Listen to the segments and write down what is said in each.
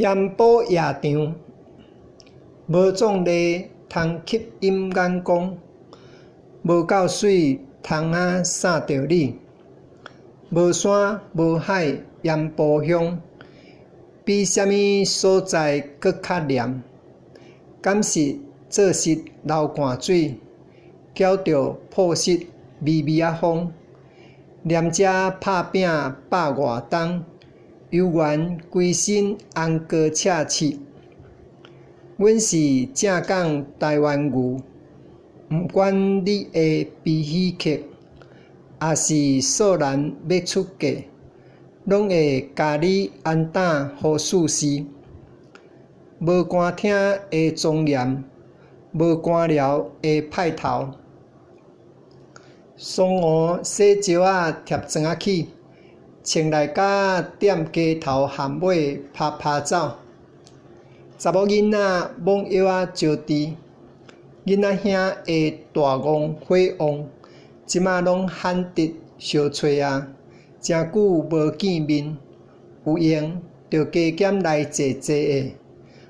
鹽埔夜場，無壯麗通吸引眼光，無夠媠通仔省著你。無山無海鹽埔鄉，比啥物所在閣較黏。敢是做實流汗水，攪著破室微微仔風。諳遮拍拚百外冬，猶原規身紅膏赤刺。阮是正港台灣牛，毋管你的悲喜劇，抑是少男欲出嫁，攏會共你安膽予試試。無官廳的莊嚴，無官僚的派頭。雙湖洗石仔疊磚仔起，穿內甲踮街頭巷尾拍拍走。查某囡仔摸藥仔招治，囡仔兄的大戇火旺，這馬攏罕得相揣矣，誠久無見面，有閒就加減來坐坐的，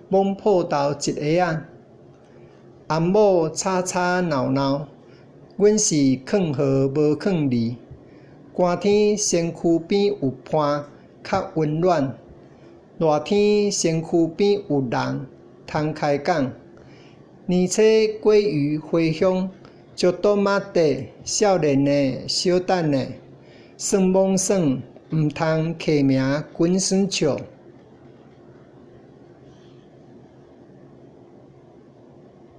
摸破頭一下仔。翁某吵吵鬧鬧，阮是囥號無囥字。寒天身軀邊有伴較溫暖，熱天身軀邊有人通開講。年初鮭魚回鄉，ちょっと待って少年的小等下，耍罔耍，毋通客名滾耍笑。